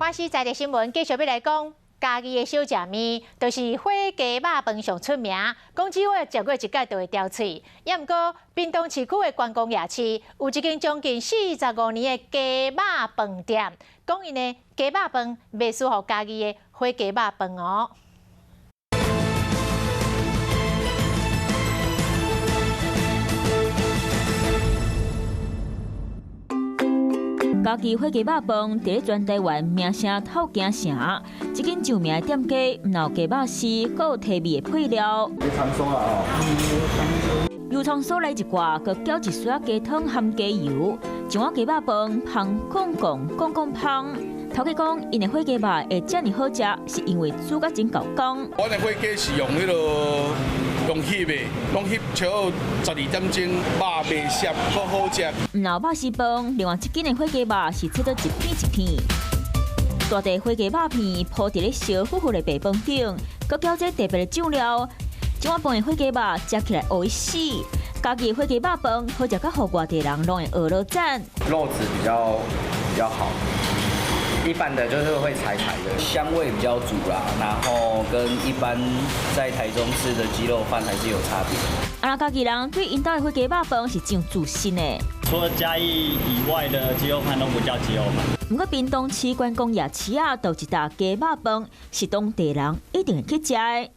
看死在地新聞，繼續欲來講，嘉義的小食麵，就是火雞肉飯上出名。講只要食過一擺就會牢喙。也毋過，屏東市區的觀光夜市有一間將近45年的雞肉飯店，講𪜶的雞肉飯袂輸予嘉義的火雞肉飯哦。嘉義火雞肉飯佇咧全台灣名聲透京城，這間著名的店家毋但有雞肉絲，閣有提味的配料。油蔥酥啦哦。油蔥酥來一掛，閣攪一絲仔雞湯含雞油，一碗雞肉飯芳貢貢貢貢芳。頭家講，𪜶的火雞肉會遮爾好食，是因為煮甲真夠工。阮的火雞是用彼个用翕的，攏翕超過12點鐘，肉袂澀，閣好食。毋但肉絲飯，另外這間的火雞肉是切做一片一片，大塊火雞肉片鋪佇咧燒呼呼的白飯頂，閣攪這特別的醬料，這碗飯的火雞肉食起來烏死。嘉義火雞肉飯好食甲予外地人攏會學落讚。肉質比較好。一般的就是會柴柴的，香味比較足啦，然後跟一般在台中吃的雞肉飯還是有差別。啊，嘉義人對𪜶兜的火雞肉飯是真有自信的。除了嘉義以外的雞肉飯都不叫雞肉飯。毋過屏東市觀光夜市啊，就有一搭雞肉飯是當地人一定會去食的。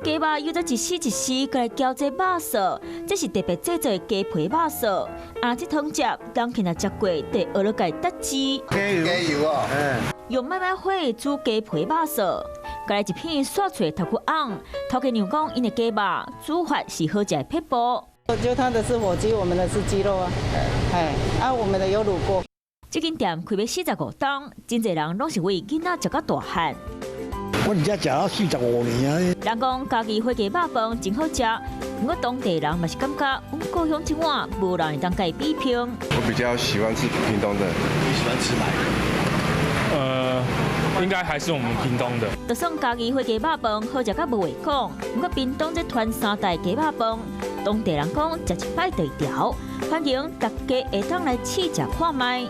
雞肉用做一絲一絲，閣來攪這肉臊，這是特別製作的雞皮肉臊。啊，這湯汁，人去若食過，會學落共得汁。雞油啊，嗯。用慢慢火煮雞皮肉臊，閣來一片酥脆頭殼甕。頭家娘講，𪜶的雞肉煮法是好食的撇步。就他的是火雞，我們的是雞肉啊。哎，啊，我們的有滷過。這間店開欲45冬，真濟人攏是為囡仔食甲大漢。我佇遮食了45年啊！人講嘉義火雞肉飯真好食，毋過當地人嘛是感覺，阮故鄉這碗無人會當共伊比拼。我比較喜歡吃屏東的。你喜歡吃哪一個？應該還是我們屏東的。就算嘉義火雞肉飯好食甲無話講，毋過屏東這傳三代雞肉飯，當地人講食一擺就會牢，歡迎大家會當來試食看覓。